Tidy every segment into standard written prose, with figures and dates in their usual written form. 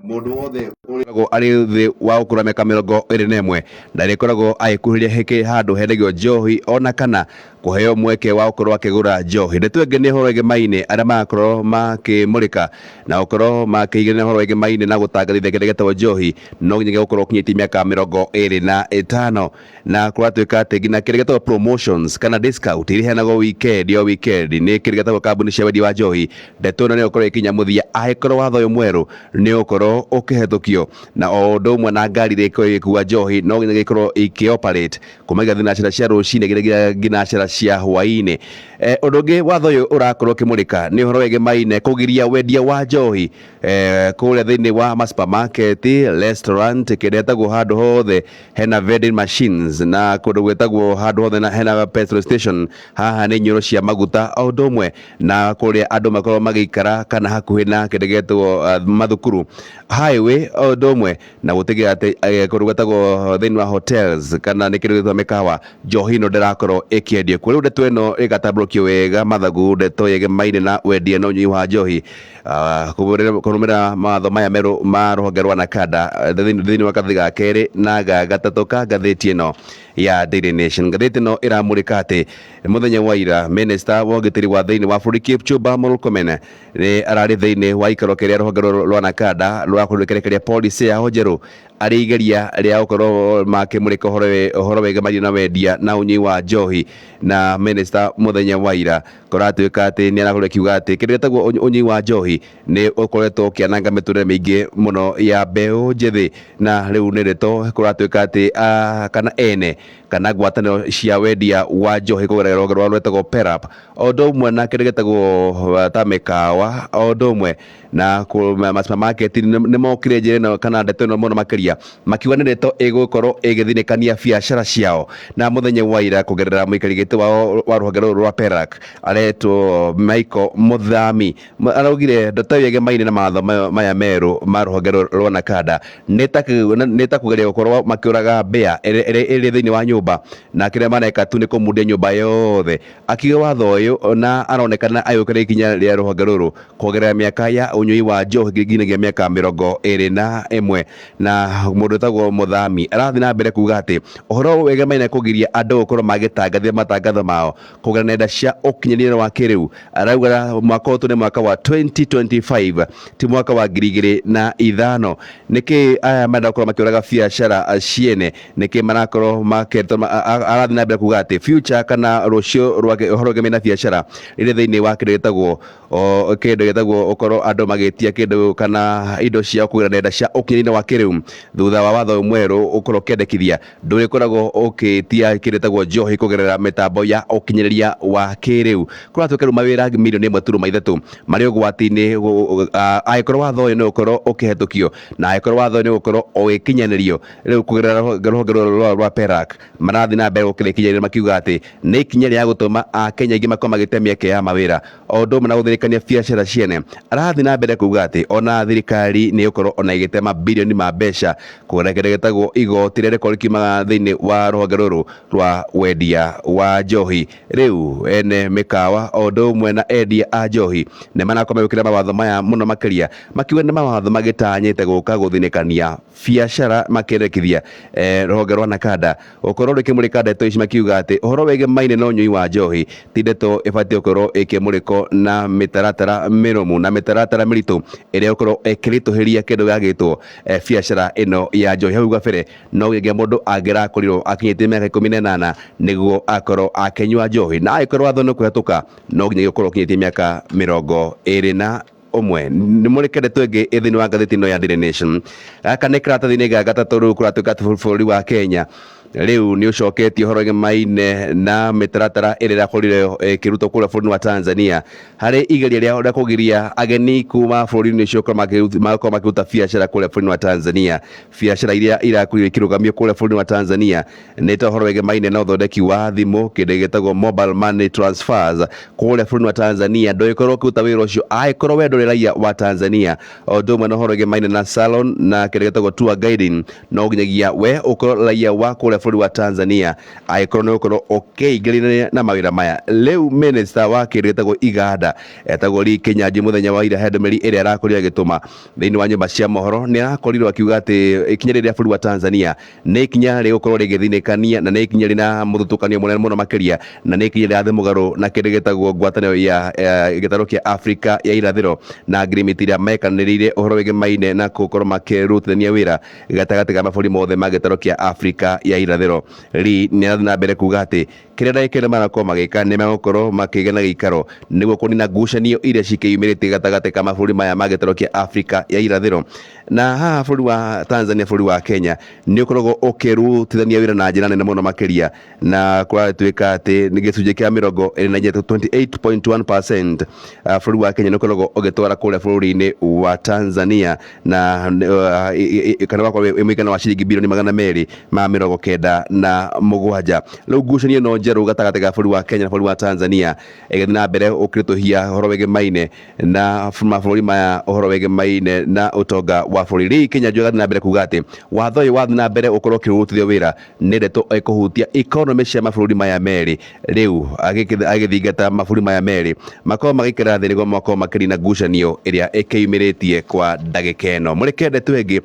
Mũndũ wothe ũrĩkoragwo arĩ thĩ wa ũkũrũ wa mĩaka 21 ndarĩkoragwo agĩkuhĩrĩria hĩkĩ handũ hendagio njohi ona kana kũheo mweke wa gũkorwo akĩgũra njohi. Ndeto ĩngĩ nĩ ũhoro wĩgemaine arĩa marakorwo makĩmũrĩka na gũkorwo makĩigĩrĩra ũhoro wĩgemaine na gũtangathithia kĩrĩa gĩtagwo njohi no nginyagia gũkorwo ũkinyĩtie mĩaka 25, na kũratuĩka atĩ nginya kĩrĩa gĩtagwo promotions kana discount iria iheanagwo weekend o weekend nĩ kĩrĩa gĩtagwo kambuni cia wendia wa njohi. Ndeto ĩno nĩ ĩgũkorwo ĩgĩkinya mũthia angĩkorwo watho ũyũ mwerũ nĩ ũgũkorwo ũkĩhetũkio, na o ũndũ ũmwe na ngari iria ikoragwo igĩkua njohi no nginya ikorwo ikĩ operate kumagia thinacara cia rũcinĩ nginyagia thinacara cia hwaĩ-inĩ. Ũndũ ũngĩ watho ũyũ ũrakorwo ũkĩmũrĩka nĩ ũhoro wĩgemaine kũgiria wendia wa njohi kũrĩa thĩinĩ wa ma supermarket, restaurant, kĩrĩa ĩtagwo handũ hothe hena vending machines na kũndũ gwĩtagwo handũ hothe na hena petrol station. Haha nĩ nyũro cia maguta o ũndũ ũmwe na kũrĩa andũ makoragwo magĩikara kana hakuhĩ na kĩndũ gĩtagwo mathukuru, highway, o ũndũ ũmwe na gũtigĩrĩra atĩ kũndũ gwĩtagwo thĩinĩ wa hotels kana nĩ kĩndũ gĩtagwo mĩkawa, njohi ĩno ndĩrakorwo ĩkĩendio kuo. Rĩu ndeto ĩno ĩgatambũrũkio wega mathagu, ndeto yegemaine na wendia na ũnyui wa njohi kũrũmĩrĩra mawatho maya merũ ma rũhonge rwa NACADA thĩinĩ wa gathĩ ga kerĩ na ga gatatũ ka ngathĩti ĩno ya Daily Nation. Ngathĩti ĩno ĩramũrĩka atĩ mũthenya wa ira minister wa ũgitĩri wa thĩinĩ wa bũrũri Kipchumba Murkomen nĩ ararĩ thĩinĩ wa ikaro kĩrĩa rũhonge rwa NACADA rũrakorirwo rũkĩrekereria policy yao njerũ arĩ igeria rĩa gũkorwo makĩmũrĩka ũhoro wĩgemaine na wendia na ũnyui wa njohi. Na minister mũthenya wa ira kũratuĩka atĩ nĩ arakorirwo akiuga atĩ kĩndũ gĩtagwo ũnyui wa njohi nĩ ũkoretwo ũkĩananga mĩtũrĩre mĩingĩ mũno ya mbeũ njĩthĩ, na rĩu nĩ ndeto kũratuĩka atĩ kana ene kana ngwatanĩro cia wendia wa njohi kũgerera rũhonge rwao rwĩtagwo PERAP, o ũndũ ũmwe na kĩndũ gĩtagwo ta mĩkawa, o ũndũ ũmwe na ma supermarket, nĩ mokire njĩra ĩno kana ndeto ĩno mũno makĩria, makiuga nĩ ndeto ĩgũkorwo ĩgĩthinĩkania biacara ciao. Na mũthenya wa ira kũgerera mũikari gĩtĩ wao wa rũhonge rũrũ rwa PERAK aretwo Michael Mũthami araugire ndeto ĩyo ĩgemaine na mawatho maya merũ ma rũhonge rwa NACADA nĩ ta kũgeria gũkorwo makĩũraga mbĩa ĩrĩ thĩinĩ wa nyũmba, na kĩrĩa mareka tu nĩ kũmundia nyũmba yothe. Akiuga watho ũyũ na aronekana agĩũkĩra ikinya rĩa rũhonge rũrũ kuongerera mĩaka ya ũnyui wa njohi nginyagia mĩaka 21. Na mũndũ wĩtagwo Mũthami arathiĩ na mbere kuga atĩ ũhoro wĩgemaine kũgiria andũ gũkorwo magĩtangathia matangatho mao kũgerera nenda cia ũkinyanĩria wa kĩrĩu, arauga mwaka ũyũ nĩ mwaka wa 2025, ti mwaka wa 2005. Nĩkĩ aya marenda gũkorwo makĩũraga biacara ciene? Nĩkĩ marakorwo makĩrutwo? Arathiĩ na mbere kuga atĩ future kana rũciũ rwa ũhoro wĩgemaine na biacara rĩrĩ thĩinĩ wa kĩndũ gĩtagwo ũkorwo andũ magĩtia kĩndũ kana indo ciao kũgerera nenda cia ũkinyanĩria wa kĩrĩu. Thutha wa watho ũyũ mwerũ ũkorwo ũkĩendekithia ndũrĩkoragwo ũkĩtia kĩndũ gĩtagwo njohi kũgerera mĩtambo ya ũkinyanĩria wa kĩrĩu, kũratuĩka rĩu mawĩra milioni 1.3 marĩ ũgwati-inĩ angĩkorwo watho ũyũ nĩ ũgũkorwo ũkĩhetũkio na angĩkorwo watho ũyũ nĩ ũgũkorwo ũgĩkinyanĩrio. Rĩu kũgerera rũhonge rũrũ rwa PERAK marathiĩ na mbere gũkĩra ikinya rĩrĩ, makiuga atĩ nĩ ikinya rĩa gũtũma akenya aingĩ makorwo magĩte mĩeke ya mawĩra o ũndũ ũmwe na gũthirĩkania biacara ciene. Arathiĩ na mbere kuga atĩ ona thirikari nĩ ĩgũkorwo ona ĩgĩte mabilioni ma mbeca kũgerera kĩndũ gĩtagwo igoti rĩrĩa rĩkorwo rĩkiumaga thĩinĩ wa rũhonge rũrũ rwa wendia wa njohi. Rĩu ene mĩkawa o ũndũ ũmwe na endia a njohi nĩ marakorwo magĩũkĩrĩra mawatho maya mũno makĩria, makiuga nĩ mawatho magĩtanyĩte gũka gũthinĩkania biacara, makĩendekithia rũhonge rwa NACADA gũkorwo rũkĩmũrĩka ndeto ici, makiuga atĩ ũhoro wĩgemaine na ũnyui wa njohi ti ndeto ĩbatiĩ gũkorwo ĩkĩmũrĩkwo na mĩtaratara mĩrũmu na mĩtaratara mĩritũ ĩrĩa ĩgũkorwo ĩkĩritũhĩria kĩndũ gĩagĩtwo biacara ĩno ya njohi. Hau gabere no nginyagia mũndũ angĩrakorirwo akinyĩtie mĩaka 18 nĩguo akorwo akĩnyua njohi, na angĩkorwo watho nĩ ũkũhetũka no nginyagia ũkorwo ũkinyĩtie mĩaka 21. Nĩ mũrĩke ndeto ĩngĩ ĩ thĩinĩ wa ngathĩti ĩno ya Daily Nation. Gaka nĩ karatathi-inĩ ga gatatũ. Rĩu kũratuĩka atĩ bũrũri wa Kenya rĩu nĩ ũcoketie ũhoro wĩgemaine na mĩtaratara ĩrĩa ĩrakorirwo ĩkĩrutwo kũrĩa bũrũri wa Tanzania harĩ igeria rĩa kũgiria ageni kuma bũrũri-inĩ ũcio magakorwo makĩruta biacara kũrĩa bũrũri wa Tanzania. Biacara iria irakorirwo ikĩrũgamio kũrĩa bũrũri wa Tanzania nĩ ta ũhoro wĩgemaine na ũthondeki wa thimũ, kĩndũ gĩtagwo mobile money transfers kũrĩa bũrũri wa Tanzania, ndũgĩkorwo ũkĩruta wĩra ũcio angĩkorwo we ndũrĩ raia wa Tanzania, o ũndũ ũmwe na ũhoro wĩgemaine na salon na kĩndũ gĩtagwo tour guiding, no nginyagia we ũkorwo raia wa kũrĩa. kũrĩa bũrũri wa Tanzania angĩkorwo nĩ ũgũkorwo ũkĩingĩrania na mawĩra maya. Rĩu minister wa kĩndũ gĩtagwo iganda etagwo Lee Kinyanjui mũthenya wa ira he ndũmĩrĩri ĩrĩa arakorirwo agĩtũma thĩinĩ wa nyũmba cia mohoro nĩ arakorirwo akiuga atĩ ikinya rĩrĩ rĩa bũrũri wa Tanzania nĩ ikinya rĩgũkorwo rĩgĩthinĩkania na nĩ ikinya rĩna mũthutũkanio mũnene mũno makĩria na nĩ ikinya rĩrathiĩ mũgarũ na kĩndũ gĩtagwo ngwatanĩro ya gĩtarũ kĩa Afrika ya irathĩro na ngirimiti ĩrĩa mekanĩrĩire ũhoro wĩgemaine na gũkorwo makĩrutithania wĩra gatagatĩ ga mabũrũri mothe ma gĩtarũ kĩa Afrika ya irathĩro. Lee nĩ arathiĩ na mbere kuga atĩ kĩrĩa ndagĩka ĩno marakorwo magĩka nĩ megũkorwo makĩgĩa na gĩikaro nĩguo kũnina ngucanio iria cikĩyumĩrĩtie gatagatĩ ka mabũrũri maya ma gĩtarũ kĩa Afrika ya irathĩro. Na haha bũrũri wa Tanzania, bũrũri wa Kenya nĩ ũkoragwo ũkĩrutithania wĩra na njĩra nene mũno makĩria, na kũratuĩka atĩ nĩ gĩcunjĩ kĩa 23, 28.1% bũrũri wa Kenya nĩ ũkoragwo ũgĩtwara kũrĩa bũrũri-inĩ wa Tanzania na kana wakorwo wĩ mũigana wa ciringi birioni 297. Rĩu ngucanio ĩno njerũ gatagatĩ ga bũrũri wa Kenya na bũrũri wa Tanzania ĩgĩthiĩ na mbere ũkĩritũhia ũhoro wĩgemaine na mabũrũri maya ũhoro wĩgemaine na ũtonga wa bũrũri. Rĩu Kinyanjui agathiĩ na mbere kuga atĩ watho ũyũ wathiĩ na mbere ũkorwo ũkĩrutithio wĩra nĩ ndeto ĩkũhutia economy cia mabũrũri maya merĩ. Rĩu agĩthingata mabũrũri maya merĩ makorwo magĩikara thĩ nĩguo makorwo makĩnina ngucanio ĩrĩa ĩkĩyumĩrĩtie kwa ndagĩka ĩno. Mũreke ndeto ĩngĩ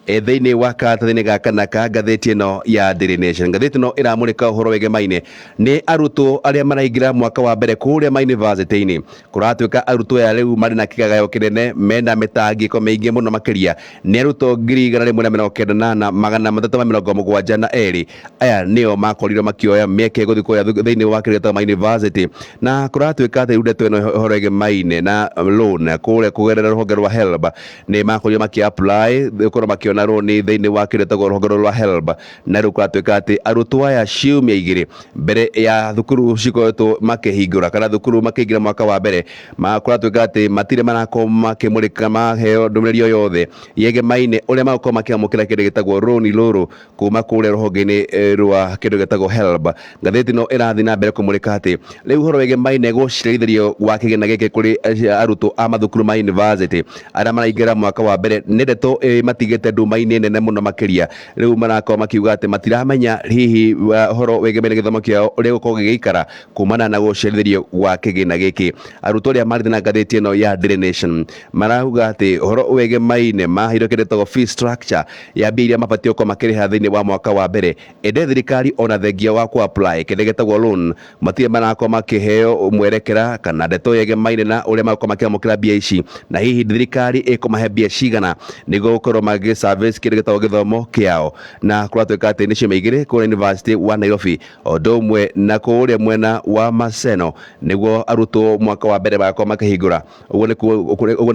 thĩinĩ wa karatathi-inĩ gaka na ka ngathĩti ĩno ya Daily Nation. Ngathĩti ĩno ĩramũrĩka ũhoro wĩgemaine nĩ arutwo arĩa maraingĩra mwaka wa mbere kũrĩa ma university-inĩ. Kũratuĩka arutwo aya rĩu marĩ na kĩgagayo kĩnene, mena mĩtangĩko mĩingĩ mũno makĩria. Nĩ arutwo 194,372. Aya nĩo makorirwo makĩoya mĩeke gũthiĩ kũrĩa thĩinĩ wa kĩrĩa gĩtagwo ma university. Na kũratuĩka atĩ rĩu ndeto ĩno ũhoro ĩgemaine na loan kũrĩa kũgerera rũhonge rwa HELB nĩ makorirwo makĩ apply gũkorwo makĩona loan thĩinĩ wa kĩrĩa gĩtagwo rũhonge rwa HELB. Na rĩu kũratuĩka atĩ arutwo aya ciumia igĩrĩ mbere ya thukuru cikoretwo makĩhingũra kana thukuru makĩingĩra mwaka wa mbere, kũratuĩka atĩ matirĩ marakorwo makĩmũrĩka maheo ndũmĩrĩri o yothe yegemaine ũrĩa magũkorwo makĩamũkĩra kĩndũ gĩtagwo rũni rũrũ kuma kũrĩa rũhonge-inĩ rwa kĩndũ gĩtagwo HELB. Ngathĩti ĩno ĩrathiĩ na mbere kũmũrĩka atĩ rĩu ũhoro wĩgemaine gũcerithĩrio gwa kĩgĩna gĩkĩ kũrĩ arutwo a mathukuru ma university arĩa maraingĩra mwaka wa mbere nĩ ndeto ĩmatigĩte nduma-inĩ nene mũno makĩria. Rĩu marakorwo makiuga atĩ matiramenya hihi ũhoro wĩgemaine gĩthomo kĩao ũrĩa gĩgũkorwo gĩgĩikara kumana na gũcerithĩrio gwa kĩgĩna gĩkĩ. Arutwo arĩa marĩ na ngathĩti ĩno ya Daily Nation marauga atĩ ũhoro wĩgemaine maheirwo kĩndũ gĩtagwo fee structure ya mbia iria mabatiĩ gũkorwo makĩrĩha thĩinĩ wa mwaka wa mbere, ĩndĩ thirikari ona thengia wa kũ apply kĩndũ gĩtagwo loan matirĩ marakorwo makĩheo mwerekera kana ndeto yegemaine na ũrĩa magũkorwo makĩamũkĩra mbia ici, na hihi thirikari ĩkũmahe mbia cigana nĩguo gũkorwo magĩ service kĩndũ gĩtagwo gĩthomo kĩao. Na kũratuĩka atĩ nĩ ciumia igĩrĩ kũrĩa University wa Nairobi o ũndũ ũmwe na kũrĩa mwena wa Maseno nĩguo arutwo mwaka wa mbere magakorwo makĩhingũra. Ũguo nĩ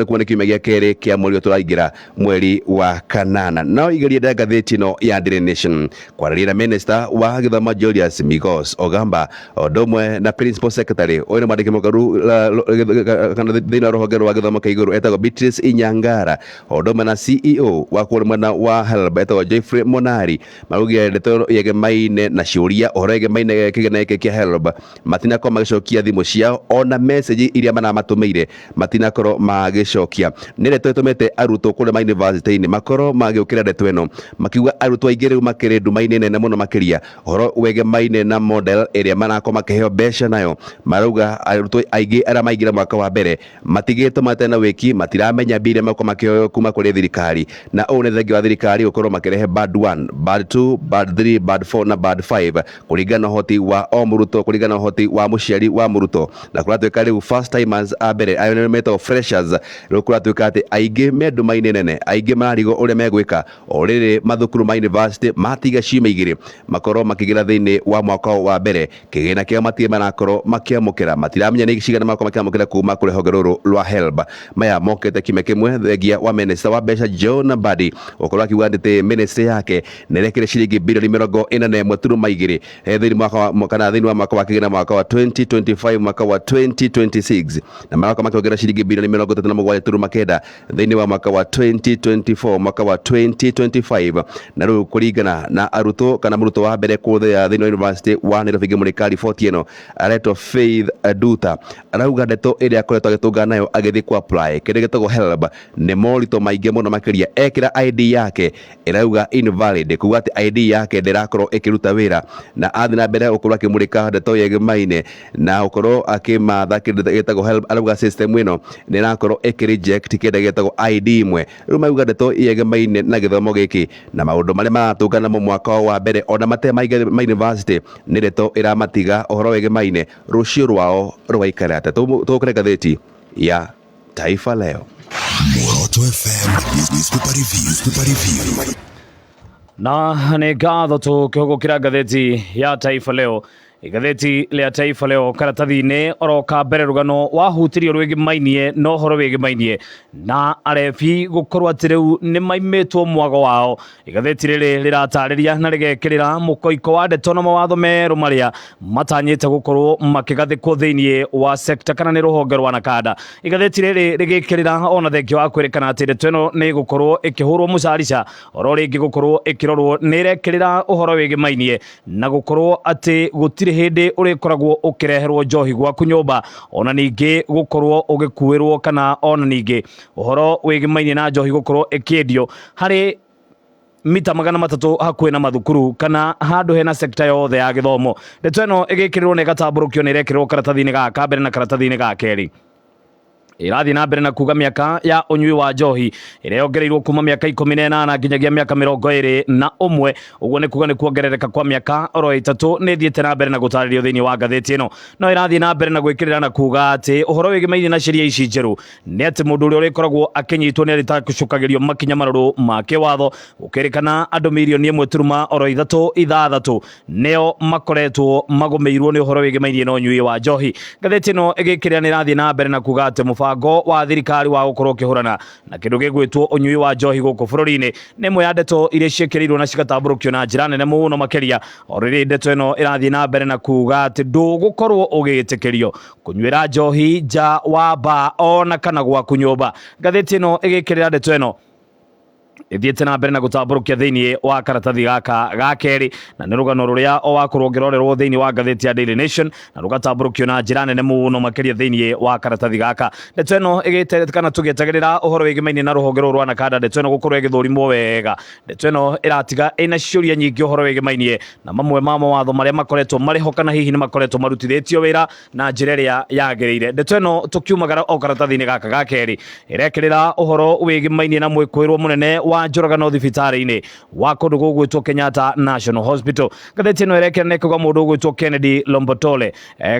kuo nĩ kiumia gĩa kerĩ kĩa mweri ũyũ tũraingĩra mweri wa kanana. No igerie nda ngathĩti ĩno ya Daily Nation kwarĩria na minister wa gĩthomo Julius Migos Ogamba o ũndũ ũmwe na principal secretary ũyũ nĩ mwandĩki mũkaru kana thĩinĩ wa rũhonge rwa gĩthomo kĩa igũrũ etagwo Beatrice Inyangara o ũndũ ũmwe na CEO wa kũrĩa mwena wa HELB etagwo Geoffrey Monari maraugire ndeto yegemaine na ciũria ũhoro yegemaine kĩgĩna gĩkĩ kĩa HELB matinakorwo magĩcokia thimũ ciao ona message iria maramatũmĩire matinakorwo magĩcokia. Nĩ ndeto ĩtũmĩte arutwo kũrĩa ma university-inĩ makorwo magĩũkĩra ndeto ĩno makiuga arutwo aingĩ rĩu makĩrĩ nduma-inĩ nene mũno makĩria ũhoro wegemaine na model ĩrĩa marakorwo makĩheo mbeca nayo. Marauga arutwo aingĩ arĩa maingĩra mwaka wa mbere matigĩtwo matarĩ na wĩki, matiramenya mbia iria makorwo makĩheo kuma kũrĩ thirikari, na ũũ nĩ thengia wa thirikari gũkorwo makĩrehe band 1, band 2, band 3, band 4 na band 5 kũringana na ũhoti wa o mũrutwo, kũringana na ũhoti wa mũciari wa mũrutwo. Na kũratuĩka rĩu first timers a mbere ayo nĩo metagwo freshers, rĩu kũratuĩka atĩ aingĩ me nduma-inĩ nene, aingĩ mararigwo ũrĩa megwĩka o rĩrĩ mathukuru ma university matiga ciumia igĩrĩ makorwo makĩingĩra thĩinĩ wa mwaka wa mbere kĩgĩna kĩao matirĩ marakorwo makĩamũkĩra, matiramenya nĩ cigana marakorwo makĩamũkĩra kuma kũrĩ rũhonge rũrũ rwa HELB. Maya mokĩte kiumia kĩmwe thengia wa minister wa mbeca John Mbadi gũkorwo akiuga atĩ ministry yake nĩ ĩrekire ciringi birioni 41.2 thĩinĩ mwaka wa kana thĩinĩ wa mwaka wa kĩgĩna mwaka wa 2025 mwaka wa 2026, na marakorwo makĩongerera ciringi birioni 37.9 thĩinĩ wa mwaka wa 2024 mwaka wa 2025. Na rĩu kũringana na arutwo kana mũrutwo wa mbere kũrĩa thĩinĩ wa University wa Nairobi ngĩmũrĩka riboti ĩno aretwo Faith Nduta arauga ndeto ĩrĩa akoretwo agĩtũngana nayo agĩthiĩ ku apply kĩndũ gĩtagwo HELB nĩ moritũ maingĩ mũno makĩria. Ekĩra ID yake ĩrauga invalid, kuga atĩ ID yake ndĩrakorwo ĩkĩruta wĩra, na athiĩ na mbere gũkorwo akĩmũrĩka ndeto yegemaine na gũkorwo akĩmatha kĩndũ gĩtagwo help. Arauga system ĩno nĩ ĩrakorwo ĩkĩ reject kĩndũ gĩtagwo ID imwe. Rĩu mauga ndeto yegemaine na gĩthomo gĩkĩ na maũndũ marĩa maratũngana namo mwaka wa mbere ona matarĩ ma university, nĩ ndeto ĩramatiga ũhoro wĩgemaine rũciũ rwao rũgaikara atĩa. Tũgũkĩre ngathĩti ya Taifa Leo. Muoroto FM Newspaper Review. Newspaper Review. Na nĩ ngatho tũkĩhũgũkĩra ngathĩti ya Taifa Leo. Igathĩti rĩa Taifa Leo karatathi-inĩ oro ka mbere, rũgano wahutirio rwĩgĩmainie na ũhoro wĩgĩmainie na arebi gũkorwo atĩ rĩu nĩ maimĩtwo mwago wao. Igathĩti rĩrĩ rĩratarĩria na rĩgekĩrĩra mũkoiko wa ndeto na mawatho merũ marĩa matanyĩte gũkorwo makĩgathĩkwo thĩinĩ wa sekta kana nĩ rũhonge rwa Nakanda. Igathĩti rĩrĩ rĩgĩkĩrĩra ona thengio wa kwĩrĩkana atĩ ndeto ĩno nĩ ĩgũkorwo ĩkĩhũrwo mũcarica oro rĩngĩ gũkorwo ĩkĩrorwo nĩ ĩrekĩrĩra ũhoro wĩgĩmainie na gũkorwo atĩ gũtirĩ hĩndĩ ũrĩkoragwo ũkĩreherwo njohi gwaku nyũmba, ona ningĩ gũkorwo ũgĩkuĩrwo kana ona ningĩ ũhoro wĩgĩmainie na njohi gũkorwo ĩkĩendio harĩ mita 300 hakuhĩ na mathukuru kana handũ hena sekta yothe ya gĩthomo. Ndeto ĩno ĩgĩkĩrĩrwo na ĩgatambũrũkio nĩ ĩrekĩrĩrwo karatathi-inĩ gaka ka mbere na karatathi-inĩ ga kerĩ. Ĩrathiĩ na mbere na kuga mĩaka ya ũnyui wa njohi ĩrĩa yongereirwo kuma mĩaka 18 nginyagia mĩaka 21, ũguo nĩ kuga nĩ kuongerereka kwa mĩaka oro 3, nĩ ĩthiĩte na mbere na gũtarĩrio thĩinĩ wa ngathĩti ĩno. No ĩrathiĩ na mbere na gwĩkĩrĩra na kuga atĩ ũhoro wĩgĩmainie na sheria ici njerũ nĩ atĩ mũndũ ũrĩa ũrĩkoragwo akĩnyitwo nĩ arĩtacũkagĩrio makinya marũrũ ma kĩwatho. Gũkĩrĩkana andũ 1.36 mirioni nĩo makoretwo magũmĩirwo nĩ ũhoro wĩgĩmainie na ũnyui wa njohi. Ngathĩti ĩno ĩgĩkĩrĩra nĩ ĩrathiĩ na mbere na kuga atĩ mũbango wa thirikari wa gũkorwo ũkĩhũrana na kĩndũ gĩgwĩtwo ũnyui wa njohi gũkũ bũrũri-inĩ nĩ ĩmwe ya ndeto iria ciĩkĩrĩirwo na cigatambũrũkio na njĩra nene mũno makĩria. O rĩrĩ ndeto ĩno ĩrathiĩ na mbere na kuga atĩ ndũgũkorwo ũgĩtĩkĩrio kũnyuĩra njohi nja wa bar ona kana gwaku nyũmba. Ngathĩti ĩno ĩgĩkĩrĩra ndeto ĩno ĩthiĩte na mbere na gũtambũrũkia thĩinĩ wa karatathi gaka ga kerĩ, na nĩ rũgano rũrĩa o wakorwo ũngĩrorerwo thĩinĩ wa ngathĩti ya Daily Nation na rũgatambũrũkio na njĩra nene mũno makĩria thĩinĩ wa karatathi gaka. Ndeto ĩno ĩgĩte kana tũgĩetagĩrĩra ũhoro wĩgĩmainie na rũhonge rũrũ rwa Nakanda, ndeto ĩno gũkorwo ĩgĩthũrimwo wega. Ndeto ĩno ĩratiga ĩna ciũria nyingĩ ũhoro wĩgĩmainie na mamwe ma mawatho marĩa makoretwo marĩ ho kana hihi nĩ makoretwo marutithĩtio wĩra na njĩra ĩrĩa yagĩrĩire. Ndeto ĩno tũkiumagara o karatathi-inĩ gaka ga kerĩ ĩrekĩrĩra ũhoro wĩgĩmainie na mwĩkũĩrwo mũnene wa njũragano thibitarĩ-inĩ wa kũndũ gũgwĩtwo Kenyatta National Hospital. Ngathĩti ĩno ĩrekĩra na ĩkauga mũndũ ũgwĩtwo Kennedy Lombotole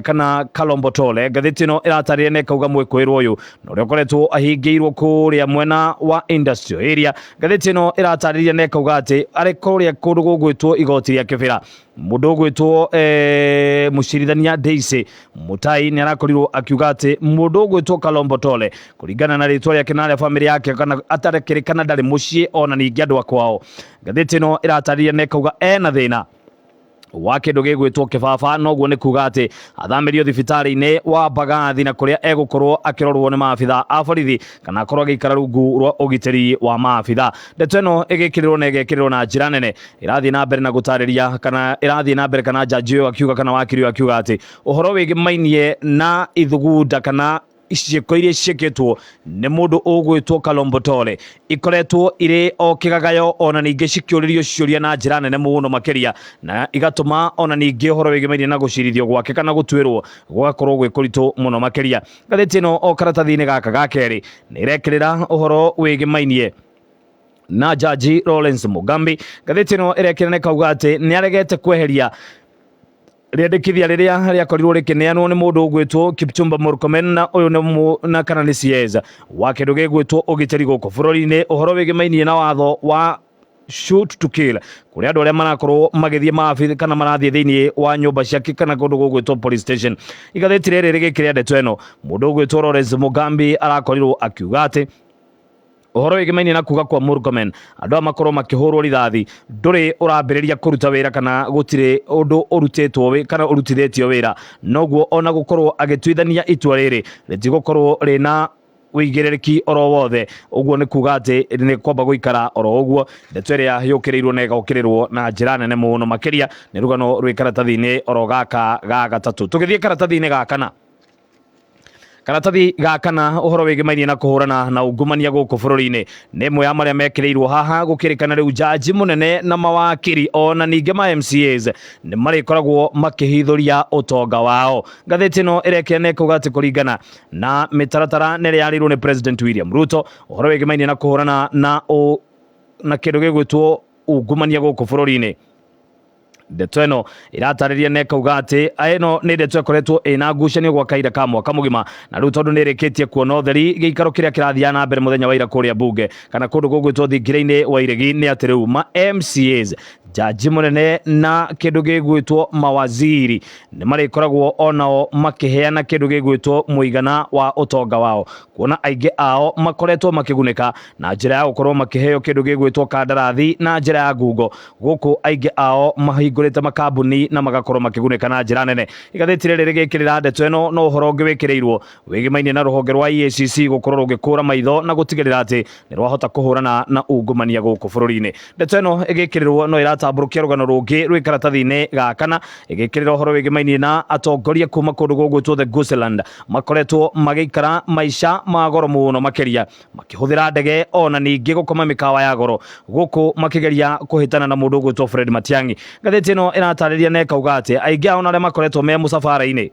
kana Kalombotole. Ngathĩti ĩno ĩratarĩria na ĩkauga mwĩkũĩrwo ũyũ na ũrĩa ũkoretwo ahingĩirwo kũrĩa mwena wa industrial area. Ngathĩti ĩno ĩratarĩria na ĩkauga atĩ arĩ kũrĩa kũndũ gũgwĩtwo igoti rĩa Kĩbĩra, mũndũ ũgwĩtwo mũcirithania Daisy Mutai nĩ arakorirwo akiuga atĩ mũndũ ũgwĩtwo Kalombotole, kũringana na rĩtwa rĩake na arĩa bamĩrĩ yake kana atarekĩrĩ kana ndarĩ mũciĩ ona ningĩ andũ a kwao. Ngathĩti ĩno ĩratarĩria na ĩkauga ena thĩna wa kĩndũ gĩgwĩtwo kĩbaba, noguo nĩ kuga atĩ athamĩrio thibitarĩ-inĩ wa Mbagathi na kũrĩa egũkorwo akĩrorwo nĩ maabitha a borithi kana akorwo agĩikara rungu rwa ũgitĩri wa maabitha. Ndeto ĩno ĩgĩkĩrĩrwo na ĩgekĩrĩrwo na njĩra nene ĩrathiĩ na mbere na gũtarĩria kana ĩrathiĩ na mbere kana jaji ũyũ akiuga kana wakiri ũyũ akiuga atĩ ũhoro wĩgĩmainie na ithugunda kana ciĩko iria ciĩkĩtwo nĩ mũndũ ũgwĩtwo Kalombotole ikoretwo irĩ o kĩgagayo ona ningĩ cikĩũrĩrio ciũria na njĩra nene mũno makĩria, na igatũma ona ningĩ ũhoro wĩgĩmainie na gũcirithio gwake kana gũtuĩrwo gũgakorwo gwĩ kũritũ mũno makĩria. Ngathĩti ĩno o karatathi-inĩ gaka ga kerĩ nĩ ĩrekĩrĩra ũhoro wĩgĩmainie na jaji Lawrence Mugambi. Ngathĩti ĩno ĩrekĩra na ĩkauga atĩ nĩ aregete kweheria rĩendekithia rĩrĩa rĩakorirwo rĩkĩneanwo nĩ mũndũ ũgwĩtwo Kipchumba Murkomen, na ũyũ nĩ na kana nĩ CS wa kĩndũ gĩgwĩtwo ũgitĩri gũkũ bũrũri-inĩ, ũhoro wĩgĩmainie na watho wa shoot to kill kũrĩa andũ arĩa marakorwo magĩthiĩ maabitha kana marathiĩ thĩinĩ wa nyũmba ciake kana kũndũ gũgwĩtwo police station. Igathĩti rĩrĩ rĩgĩkĩrĩa ndeto ĩno, mũndũ ũgwĩtwo Lawrence Mugambi arakorirwo akiuga atĩ ũhoro wĩgĩmainie na kuga kwa Murkomen andũ aya makorwo makĩhũrwo rithathi ndũrĩ ũrambĩrĩria kũruta wĩra kana gũtirĩ ũndũ ũrutĩtwo kana ũrutithĩtio wĩra, noguo ona gũkorwo agĩtuithania itua rĩrĩ rĩtigũkorwo rĩna ũigĩrĩrĩki oro wothe. Ũguo nĩ kuga atĩ nĩ kwamba gũikara oro ũguo. Ndeto ĩrĩa yũkĩrĩirwo na ĩgokĩrĩrwo na njĩra nene mũno makĩria nĩ rũgano rwĩ karatathi-inĩ oro gaka ga gatatũ. Tũgĩthiĩ karatathi-inĩ ga kana. Karatathi ga kana ũhoro wĩgĩmainie na kũhũrana na ungumania gũkũ bũrũri-inĩ nĩ ĩmwe ya marĩa mekĩrĩirwo haha, gũkĩrĩkana rĩu jaji mũnene na mawakiri ona ningĩ ma MCAs nĩ marĩkoragwo makĩhithũria ũtonga wao. Ngathĩti ĩno ĩrekĩra na ĩkauga atĩ kũringana na mĩtaratara na ĩrĩa yarĩirwo nĩ President William Ruto ũhoro wĩgĩmainie na kũhũrana na na kĩndũ gĩgwĩtwo ungumania gũkũ bũrũri-inĩ. Ndeto ĩno ĩratarĩria na ĩkauga atĩ ĩno nĩ ndeto ĩkoretwo ĩna ngucanio gwa kahinda ka mwaka mũgima, na rĩu tondũ nĩ ĩrĩkĩtie kuona ũtheri, gĩikaro kĩrĩa kĩrathiaga na mbere mũthenya wa ira kũrĩa mbunge kana kũndũ gũgwĩtwo thingira-inĩ wa iregi nĩ atĩ rĩu ma MCAs, jaji mũnene na kĩndũ gĩgwĩtwo mawaziri nĩ marĩkoragwo onao makĩheana kĩndũ gĩgwĩtwo mũigana wa ũtonga wao, kuona aingĩ ao makoretwo makĩgunĩka na njĩra ya gũkorwo makĩheo kĩndũ gĩgwĩtwo kandarathi na njĩra ya ngungo. Gũkũ aingĩ ao mahingũrĩte makambuni na magakorwo makĩgunĩka na njĩra nene. Igathĩti rĩrĩ rĩgĩkĩrĩra ndeto ĩno no ũhoro ũngĩ wĩkĩrĩirwo wĩgĩmainie na rũhonge rwa EACC gũkorwo rũgĩkũra maitho na gũtigĩrĩra atĩ nĩ rwahota kũhũrana na ungumania gũkũ bũrũri-inĩ. Ndeto ĩno ĩgĩkĩrĩrwo no ĩratambũrũkia rũgano rũngĩ rwĩ karatathi-inĩ ga kana, ĩgĩkĩrĩra ũhoro wĩgĩmainie na atongoria kuma kũndũ gũgwĩtwo The Guseland makoretwo magĩikara maica ma goro mũno makĩria, makĩhũthĩra ndege ona ningĩ gũkoma mĩkawa ya goro gũkũ makĩgeria kũhĩtana na mũndũ ũgwĩtwo Fred Matiang'i. Ngathĩti ĩno ĩratarĩria na ĩkauga atĩ aingĩ ao na arĩa makoretwo me mũcabara-inĩ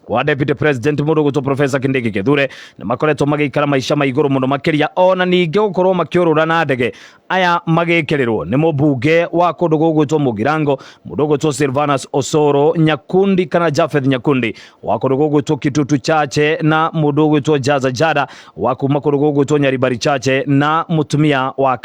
wa Deputy President mũndũ ũgwĩtwo Professor Kindiki Kithure nĩ makoretwo magĩikara maica ma igũrũ mũno makĩria, ona ningĩ gũkorwo makĩũrũra na ndege. Aya magĩkĩrĩrwo nĩ mũmbunge wa kũndũ gũgwĩtwo Mũgirango mũndũ ũgwĩtwo Silvanus Osoro Nyakundi kana Japheth Nyakundi wa kũndũ gũgwĩtwo Kitutu Chache na mũndũ ũgwĩtwo Jaza Jada wa kuma kũndũ gũgwĩtwo Nyaribari Chache na mũtumia wa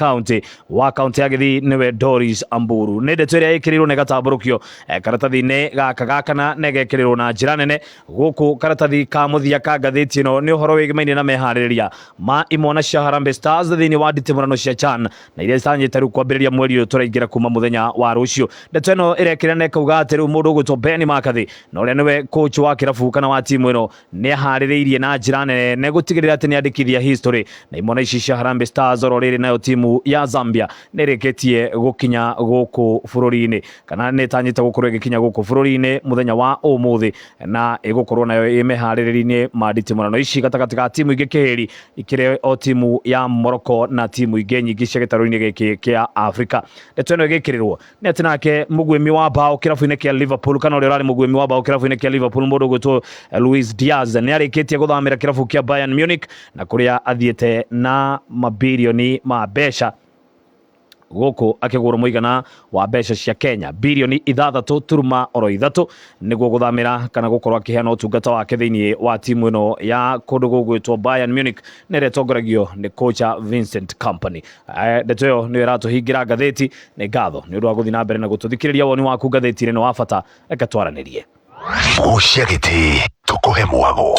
kaunti ya Gĩthii nĩwe Doris Amburu. Nĩ ndeto ĩrĩa ĩkĩrĩirwo na ĩgatambũrũkio karatathi-inĩ gaka ga kana na ĩgekĩrĩrwo na njĩra nene gũkũ karatathi ka mũthia ka ngathĩti ĩno nĩ ũhoro wĩgĩmainie na meharĩrĩria ma imwana cia Harambee Stars thĩinĩ wa nditimũrano cia CHAN na iria citanyĩte rĩu kwambĩrĩria mweri ũyũ tũraingĩra kuma mũthenya wa rũciũ. Ndeto ĩno ĩrekĩra na ĩkauga atĩ rĩu mũndũ ũgwĩtwo Ben McCarthy na ũrĩa nĩwe coach wa kĩrabu kana wa timu ĩno nĩ aharĩrĩirie na njĩra nene na gũtigĩrĩra atĩ nĩ andĩkithia history na imwana ici cia Harambee Stars. Oro rĩrĩ nayo timu ya Zambia nĩ ĩrĩkĩtie gũkinya gũkũ bũrũri-inĩ kana nĩ ĩtanyĩte gũkorwo ĩgĩkinya gũkũ bũrũri-inĩ mũthenya wa ũmũthĩ, na ĩgũkorwo nayo ĩ meharĩrĩria-inĩ ma nditimũrano ici gatagatĩ ga timu ingĩ kĩhĩri ikĩrĩ o timu ya Morocco na timu ingĩ nyingĩ cia gĩtarũ-inĩ gĩkĩ kĩa Afrika. Ndeto ĩno ĩgĩkĩrĩrwo nĩ atĩ nake mũguĩmi wa bao kĩrabu-inĩ kĩa Liverpool kana ũrĩa ũrarĩ mũguĩmi wa bao kĩrabu-inĩ kĩa Liverpool mũndũ ũgwĩtwo Luis Diaz nĩ arĩkĩtie gũthamĩra kĩrabu kĩa Bayern Munich na kũrĩa athiĩte na mabirioni ma mbeca gũkũ akĩgũrwo mũigana wa mbeca cia Kenya birioni 6.3 nĩguo gũthamĩra kana gũkorwo akĩheana ũtungata wake thĩinĩ wa timu ĩno ya kũndũ gũgwĩtwo Bayern Munich na ĩrĩa ĩtongoragio nĩ kocha Vincent Kompany. Ndeto ĩyo nĩyo ĩratũhingĩra ngathĩti. Nĩ ngatho nĩ ũndũ wa gũthiĩ na mbere na gũtũthikĩrĩria. Woni waku ngathĩti-inĩ nĩ wa bata, reke twaranĩrie. Gucia gĩtĩ tũkũhe mwago.